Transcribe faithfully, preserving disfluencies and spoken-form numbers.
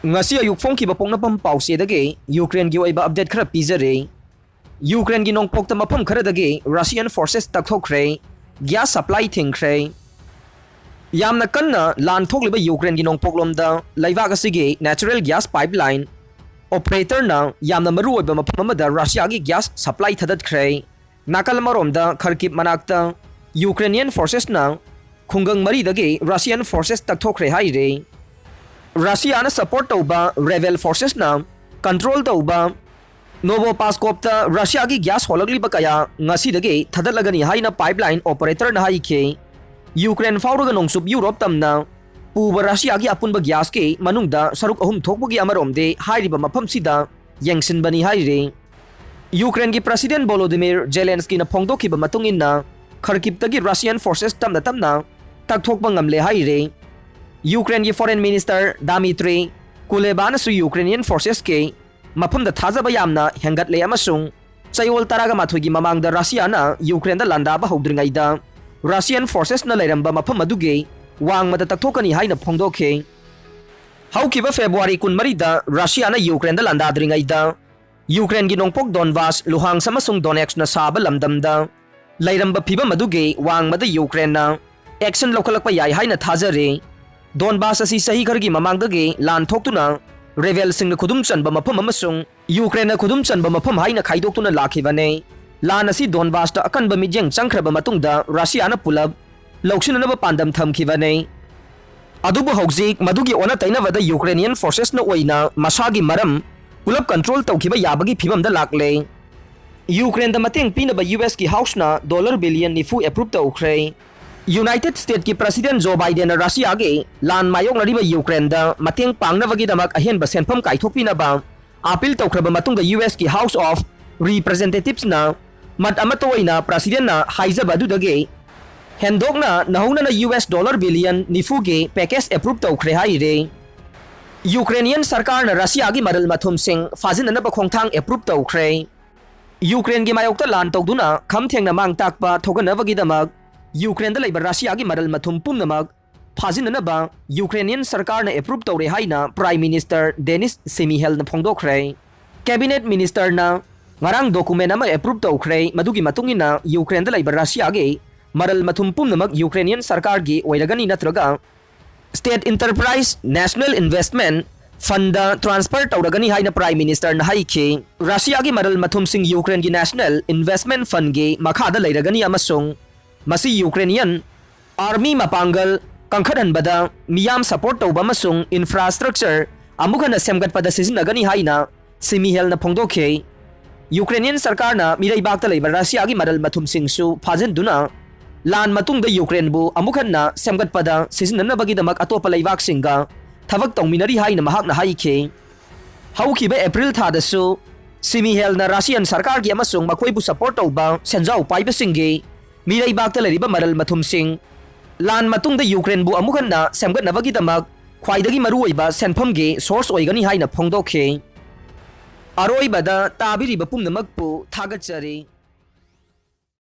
ꯉꯁꯤ ꯑꯌꯨꯛ ꯐꯣꯡꯈꯤꯕ ꯄꯣꯛꯅꯐꯝ ꯄꯥꯎꯆꯦꯗꯒꯤ ꯌꯨꯀ꯭ꯔꯦꯟꯒꯤ ꯑꯣꯏꯕ ꯑꯞꯗꯦꯠ ꯈꯔ ꯄꯤꯖꯔꯤ꯫ ꯌꯨꯀ꯭ꯔꯦꯟꯒꯤ ꯅꯣꯡꯄꯣꯛꯇ ꯃꯐꯝ ꯈꯔꯗꯒꯤ ꯔꯁꯤꯌꯥꯟ ꯐꯣꯔꯁꯦꯁ ꯇꯛꯊꯣꯛꯈ꯭ꯔꯦ, ꯒ꯭ꯌꯥꯁ ꯁꯄ꯭ꯂꯥꯏ ꯊꯤꯡꯈ꯭ꯔꯦ꯫ ꯌꯥꯝꯅ ꯀꯟꯅ ꯂꯥꯟ ꯊꯣꯛꯂꯤꯕ ꯌꯨꯀ꯭ꯔꯦꯟꯒꯤ ꯅꯣꯡꯄꯣꯛꯂꯣꯝꯗ ꯂꯩꯕꯥꯛ ꯑꯁꯤꯒꯤ ꯅꯦꯆꯔꯦꯜ ꯒ꯭ꯌꯥꯁ ꯄꯥꯏꯞꯂꯥꯏꯟ ꯑꯣꯄꯔꯦꯇꯔꯅ ꯌꯥꯝꯅ ꯃꯔꯨ ꯑꯣꯏꯕ ꯃꯐꯝ ꯑꯃꯗ ꯔꯁꯤꯌꯥꯒꯤ ꯒ꯭ꯌꯥꯁ ꯁꯄ꯭ꯂꯥꯏ ꯊꯥꯗꯠꯈ꯭ꯔꯦ꯫ ꯅꯥꯀꯜ ꯑꯃꯔꯣꯝꯗ ꯈꯔꯀꯤꯞ ꯃꯅꯥꯛꯇ ꯌꯨꯀ꯭ꯔꯦꯅꯤꯌꯟ ꯐꯣꯔꯁꯦꯁꯅ ꯈꯨꯡꯒꯪ ꯃꯔꯤꯗꯒꯤ ꯔꯁꯤꯌꯥꯟ ꯐꯣꯔꯁꯦꯁ ꯇꯛꯊꯣꯛꯈ꯭ꯔꯦ ꯍꯥꯏꯔꯤ꯫ ꯔꯁꯤꯌꯥꯅ ꯁꯄꯣꯔꯠ ꯇꯧꯕ ꯔꯦꯕꯦꯜ ꯐꯣꯔꯁꯦꯁꯅ ꯀꯟꯇ꯭ꯔꯣꯜ ꯇꯧꯕ ꯅꯣꯚꯣꯄꯥꯁꯀꯣꯞꯇ ꯔꯁꯤꯌꯥꯒꯤ ꯒ꯭ꯌꯥꯁ ꯍꯣꯜꯂꯛꯂꯤꯕ ꯀꯌꯥ ꯉꯁꯤꯗꯒꯤ ꯊꯥꯗꯠꯂꯒꯅꯤ ꯍꯥꯏꯅ ꯄꯥꯏꯞꯂꯥꯏꯟ ꯑꯣꯄꯔꯦꯇꯔꯅ ꯍꯥꯏꯈꯤ꯫ ꯌꯨꯀ꯭ꯔꯦꯟ ꯐꯥꯎꯔꯒ ꯅꯣꯡꯆꯨꯞ ꯌꯨꯔꯣꯞ ꯇꯝꯅ ꯄꯨꯕ ꯔꯁꯤꯌꯥꯒꯤ ꯑꯄꯨꯟꯕ ꯒ꯭ꯌꯥꯁꯀꯤ ꯃꯅꯨꯡꯗ ꯁꯔꯨꯛ ꯑꯍꯨꯝ ꯊꯣꯛꯄꯒꯤ ꯑꯃꯔꯣꯝꯗꯤ ꯍꯥꯏꯔꯤꯕ ꯃꯐꯝꯁꯤꯗ ꯌꯦꯡꯁꯤꯟꯕꯅꯤ ꯍꯥꯏꯔꯤ꯫ ꯌꯨꯀ꯭ꯔꯦꯟꯒꯤ ꯄ꯭ꯔꯁꯤꯗꯦꯟ ꯚꯣꯂꯣꯗꯤꯃꯤꯔ ꯖꯦꯂꯦꯟꯁꯀꯤꯅ ꯐꯣꯡꯗꯣꯛꯈꯤꯕ ꯃꯇꯨꯡ ꯏꯟꯅ, ꯈꯔꯀꯤꯞꯇꯒꯤ ꯔꯁꯤꯌꯥꯟ ꯐꯣꯔꯁꯦꯁ ꯇꯞꯅ ꯇꯞꯅ ꯇꯛꯊꯣꯛꯄ ꯉꯝꯂꯦ ꯍꯥꯏꯔꯤ꯫ ꯌꯨꯀ꯭ꯔꯦꯟꯒꯤ ꯐꯣꯔꯦꯟ ꯃꯤꯅꯤꯁꯇꯔ ꯗꯥꯃꯤꯇ꯭ꯔꯤ ꯀꯨꯂꯦꯕꯥꯅꯁꯨ ꯌꯨꯀ꯭ꯔꯦꯅꯤꯌꯟ ꯐꯣꯔꯁꯦꯁꯀꯤ ꯃꯐꯝꯗ ꯊꯥꯖꯕ ꯌꯥꯝꯅ ꯍꯦꯟꯒꯠꯂꯦ ꯑꯃꯁꯨꯡ ꯆꯌꯣꯜ ꯇꯔꯥꯒ ꯃꯥꯊꯣꯏꯒꯤ ꯃꯃꯥꯡꯗ ꯔꯁꯤꯌꯥꯅ ꯌꯨꯀ꯭ꯔꯦꯟꯗ ꯂꯥꯟꯗꯥꯕ ꯍꯧꯗ꯭ꯔꯤꯉꯩꯗ ꯔꯁꯤꯌꯥꯟ ꯐꯣꯔꯁꯦꯁꯅ ꯂꯩꯔꯝꯕ ꯃꯐꯝ ꯑꯗꯨꯒꯤ ꯋꯥꯡꯃꯗ ꯇꯛꯊꯣꯛꯀꯅꯤ ꯍꯥꯏꯅ ꯐꯣꯡꯗꯣꯛꯈꯤ꯫ ꯍꯧꯈꯤꯕ ꯐꯦꯕ꯭ꯔꯨꯋꯥꯔꯤ ꯀꯨꯟꯃꯔꯤꯗ ꯔꯁꯤꯌꯥꯅ ꯌꯨꯀ꯭ꯔꯦꯟꯗ ꯂꯥꯟꯗꯥꯗ꯭ꯔꯤꯉꯩꯗꯗ ꯌꯨꯀ꯭ꯔꯦꯟꯒꯤ ꯅꯣꯡꯄꯣꯛ ꯗꯣꯟꯕꯥꯁ, ꯂꯨꯍꯥꯟꯁ ꯑꯃꯁꯨꯡ ꯗꯣꯅꯦꯠꯁꯅ ꯁꯥꯕ ꯂꯝꯗꯝꯗ ꯂꯩꯔꯝꯕ ꯐꯤꯚꯝ ꯑꯗꯨꯒꯤ ꯋꯥꯡꯃꯗ ꯌꯨꯀ꯭ꯔꯦꯟꯅ ꯑꯦꯛꯁꯟ ꯂꯧꯈꯠꯂꯛꯄ ꯌꯥꯏ ꯍꯥꯏꯅ ꯊꯥꯖꯔꯤ꯫ ꯗꯣꯟꯕꯥꯁ ꯑꯁꯤ ꯆꯍꯤ ꯈꯔꯒꯤ ꯃꯃꯥꯡꯗꯒꯤ ꯂꯥꯟ ꯊꯣꯛꯇꯨꯅ ꯔꯦꯕꯦꯜꯁꯤꯡꯅ ꯈꯨꯗꯨꯝ ꯆꯟꯕ ꯃꯐꯝ ꯑꯃꯁꯨꯡ ꯌꯨꯀ꯭ꯔꯦꯟꯅ ꯈꯨꯗꯨꯝ ꯆꯟꯕ ꯃꯐꯝ ꯍꯥꯏꯅ ꯈꯥꯏꯗꯣꯛꯇꯨꯅ ꯂꯥꯛꯈꯤꯕꯅꯤ꯫ ꯂꯥꯟ ꯑꯁꯤ ꯗꯣꯟꯕꯥꯁꯇ ꯑꯀꯟꯕ ꯃꯤꯠꯌꯦꯡ ꯆꯪꯈ꯭ꯔꯕ ꯃꯇꯨꯡꯗ ꯔꯁꯤꯌꯥꯅ ꯄꯨꯂꯞ ꯂꯧꯁꯤꯟꯅꯅꯕ ꯄꯥꯟꯗꯝ ꯊꯝꯈꯤꯕꯅꯤ꯫ ꯑꯗꯨꯕꯨ ꯍꯧꯖꯤꯛ ꯃꯗꯨꯒꯤ ꯑꯣꯟꯅ ꯇꯩꯅꯕꯗ ꯌꯨꯀ꯭ꯔꯦꯅꯤꯌꯟ ꯐꯣꯔꯁꯦꯁꯅ ꯑꯣꯏꯅ ꯃꯁꯥꯒꯤ ꯃꯔꯝ ꯄꯨꯂꯞ ꯀꯟꯇ꯭ꯔꯣꯜ ꯇꯧꯈꯤꯕ ꯌꯥꯕꯒꯤ ꯐꯤꯚꯝꯗ ꯂꯥꯛꯂꯦ꯫ ꯌꯨꯀ꯭ꯔꯦꯟꯗ ꯃꯇꯦꯡ ꯄꯤꯅꯕ ꯌꯨ ꯑꯦꯁꯀꯤ ꯍꯥꯎꯁꯅ ꯗꯣꯂꯔ ꯕꯤꯂꯤꯌꯟ ꯅꯤꯐꯨ ꯑꯦꯄ꯭ꯔꯨꯞ ꯇꯧꯈ꯭ꯔꯦ꯫ ꯌꯨꯅꯥꯏꯇꯦꯗ ꯁ꯭ꯇꯦꯠꯀꯤ ꯄ꯭ꯔꯁꯤꯗꯦꯟ ꯖꯣ ꯕꯥꯏꯗꯦꯟꯅ ꯔꯁꯤꯌꯥꯒꯤ ꯂꯥꯟ ꯃꯥꯌꯣꯛꯅꯔꯤꯕ ꯌꯨꯀ꯭ꯔꯦꯟꯗ ꯃꯇꯦꯡ ꯄꯥꯡꯅꯕꯒꯤꯗꯃꯛ ꯑꯍꯦꯟꯕ ꯁꯦꯟꯐꯝ ꯀꯥꯏꯊꯣꯛꯄꯤꯅꯕ ꯑꯥꯄꯤꯜ ꯇꯧꯈ꯭ꯔꯕ ꯃꯇꯨꯡꯗ ꯌꯨ ꯑꯦꯁꯀꯤ ꯍꯥꯎꯁ ꯑꯣꯐ ꯔꯤꯄ꯭ꯔꯖꯦꯟꯇꯦꯇꯤꯚꯁꯅ ꯃꯠ ꯑꯃꯠꯇ ꯑꯣꯏꯅ ꯄ꯭ꯔꯁꯤꯗꯦꯟꯅ ꯍꯥꯏꯖꯕ ꯑꯗꯨꯗꯒꯤ ꯍꯦꯟꯗꯣꯛꯅ ꯅꯧꯍꯧꯅꯅ ꯌꯨ ꯑꯦꯁ ꯗꯣꯂꯔ ꯕꯤꯂꯤꯌꯟ ꯅꯤꯐꯨꯒꯤ ꯄꯦꯀꯦꯖ ꯑꯦꯄ꯭ꯔꯨꯞ ꯇꯧꯈ꯭ꯔꯦ ꯍꯥꯏꯔꯤ꯫ ꯌꯨꯀ꯭ꯔꯦꯅꯤꯌꯟ ꯁꯔꯀꯥꯔꯅ ꯔꯁꯤꯌꯥꯒꯤ ꯃꯔꯜ ꯃꯊꯨꯝꯁꯤꯡ ꯐꯥꯖꯤꯟꯅꯅꯕ ꯈꯣꯡꯊꯥꯡ ꯑꯦꯄ꯭ꯔꯨꯞ ꯇꯧꯈ꯭ꯔꯦ꯫ ꯌꯨꯀ꯭ꯔꯦꯟꯒꯤ ꯃꯥꯌꯣꯛꯇ ꯂꯥꯟ ꯇꯧꯗꯨꯅ ꯈꯝ ꯊꯦꯡꯅ ꯃꯥꯡ ꯇꯥꯛꯄ ꯊꯣꯛꯍꯟꯅꯕꯒꯤꯗꯃꯛ ꯌꯨꯀ꯭ꯔꯦꯟꯗ ꯂꯩꯕ ꯔꯁꯤꯌꯥꯒꯤ ꯃꯔꯜ ꯃꯊꯨꯝ ꯄꯨꯝꯅꯃꯛ ꯐꯥꯖꯤꯟꯅꯅꯕ ꯌꯨꯀ꯭ꯔꯦꯅꯤꯌꯟ ꯁꯔꯀꯥꯔꯅ ꯑꯦꯄ꯭ꯔꯨꯞ ꯇꯧꯔꯦ ꯍꯥꯏꯅ ꯄ꯭ꯔꯥꯏꯝ ꯃꯤꯅꯤꯁꯇꯔ ꯗꯦꯅꯤꯁ ꯁꯤꯃꯤꯍꯦꯜꯅ ꯐꯣꯡꯗꯣꯛꯈ꯭ꯔꯦ꯫ ꯀꯦꯕꯤꯅꯦꯠ ꯃꯤꯅꯤꯁꯇꯔꯅ ꯉꯔꯥꯡ ꯗꯣꯀꯨꯃꯦꯟ ꯑꯃ ꯑꯦꯄ꯭ꯔꯨꯞ ꯇꯧꯈ꯭ꯔꯦ꯫ ꯃꯗꯨꯒꯤ ꯃꯇꯨꯡ ꯏꯟꯅ ꯌꯨꯀ꯭ꯔꯦꯟꯗ ꯂꯩꯕ ꯔꯁꯤꯌꯥꯒꯤ ꯃꯔꯜ ꯃꯊꯨꯝ ꯄꯨꯝꯅꯃꯛ ꯌꯨꯀ꯭ꯔꯦꯅꯤꯌꯟ ꯁꯔꯀꯥꯔꯒꯤ ꯑꯣꯏꯔꯒꯅꯤ ꯅꯠꯇ꯭ꯔꯒ state enterprise national investment fund transfer ꯇꯧꯔꯒꯅꯤ ꯍꯥꯏꯅ ꯄ꯭ꯔꯥꯏꯝ ꯃꯤꯅꯤꯁꯇꯔꯅ ꯍꯥꯏꯈꯤ꯫ ꯔꯁꯤꯌꯥꯒꯤ ꯃꯔꯜ ꯃꯊꯨꯝꯁꯤꯡ ꯌꯨꯀ꯭ꯔꯦꯟꯒꯤ ꯅꯦꯁꯅꯦꯜ ꯏꯟꯚꯦꯁ꯭ꯠꯃꯦꯟꯠ ꯐꯟꯒꯤ ꯃꯈꯥꯗ ꯂꯩꯔꯒꯅꯤ ꯑꯃꯁꯨꯡ ꯃꯁꯤ ꯌꯨꯀ꯭ꯔꯦꯅꯤꯌꯟ ꯑꯥꯔꯃꯤ ꯃꯄꯥꯡꯒꯜ ꯀꯟꯈꯠꯍꯟꯕꯗ, ꯃꯤꯌꯥꯝ ꯁꯄꯣꯔꯠ ꯇꯧꯕ ꯑꯃꯁꯨꯡ ꯏꯟꯐ꯭ꯔꯥꯁ꯭ꯇ꯭ꯔꯛꯆꯔ ꯑꯃꯨꯛ ꯍꯟꯅ ꯁꯦꯝꯒꯠꯄꯗ ꯁꯤꯖꯤꯟꯅꯒꯅꯤ ꯍꯥꯏꯅ ꯁꯤꯃꯤꯍꯦꯜꯅ ꯐꯣꯡꯗꯣꯛꯈꯤ꯫ ꯌꯨꯀ꯭ꯔꯦꯅꯤꯌꯟ ꯁꯔꯀꯥꯔꯅ ꯃꯤꯔꯩꯕꯥꯛꯇ ꯂꯩꯕ ꯔꯁꯤꯌꯥꯒꯤ ꯃꯔꯜ ꯃꯊꯨꯝꯁꯤꯡꯁꯨ ꯐꯥꯖꯤꯟꯗꯨꯅ ꯂꯥꯟ ꯃꯇꯨꯡꯗ ꯌꯨꯀ꯭ꯔꯦꯟꯕꯨ ꯑꯃꯨꯛ ꯍꯟꯅ ꯁꯦꯝꯒꯠꯄꯗ ꯁꯤꯖꯤꯟꯅꯅꯕꯒꯤꯗꯃꯛ ꯑꯇꯣꯞꯄ ꯂꯩꯕꯥꯛꯁꯤꯡꯒ ꯊꯕꯛ ꯇꯧꯃꯤꯟꯅꯔꯤ ꯍꯥꯏꯅ ꯃꯍꯥꯛꯅ ꯍꯥꯏꯈꯤ꯫ ꯍꯧꯈꯤꯕ ꯑꯦꯄ꯭ꯔꯤꯜ ꯊꯥꯗꯁꯨ ꯁꯤꯃꯤꯍꯦꯜꯅ ꯔꯁꯤꯌꯟ ꯁꯔꯀꯥꯔꯒꯤ ꯑꯃꯁꯨꯡ ꯃꯈꯣꯏꯕꯨ ꯁꯄꯣꯔꯠ ꯇꯧꯕ ꯁꯦꯟꯖꯥꯎ ꯄꯥꯏꯕꯁꯤꯡꯒꯤ ꯃꯤꯔꯩꯕꯥꯛꯇ ꯂꯩꯔꯤꯕ ꯃꯔꯜ ꯃꯊꯨꯝꯁꯤꯡ ꯂꯥꯟ ꯃꯇꯨꯡꯗ ꯌꯨꯀ꯭ꯔꯦꯟꯕꯨ ꯑꯃꯨꯛ ꯍꯟꯅ ꯁꯦꯝꯒꯠꯅꯕꯒꯤꯗꯃꯛ ꯈ꯭ꯋꯥꯏꯗꯒꯤ ꯃꯔꯨꯑꯣꯏꯕ ꯁꯦꯟꯐꯝꯒꯤ ꯁꯣꯔꯁ ꯑꯣꯏꯒꯅꯤ ꯍꯥꯏꯅ ꯐꯣꯡꯗꯣꯛꯈꯤ꯫ ꯑꯔꯣꯏꯕꯗ ꯇꯥꯕꯤꯔꯤꯕ ꯄꯨꯝꯅꯃꯛꯄꯨ ꯊꯥꯒꯠꯆꯔꯤ꯫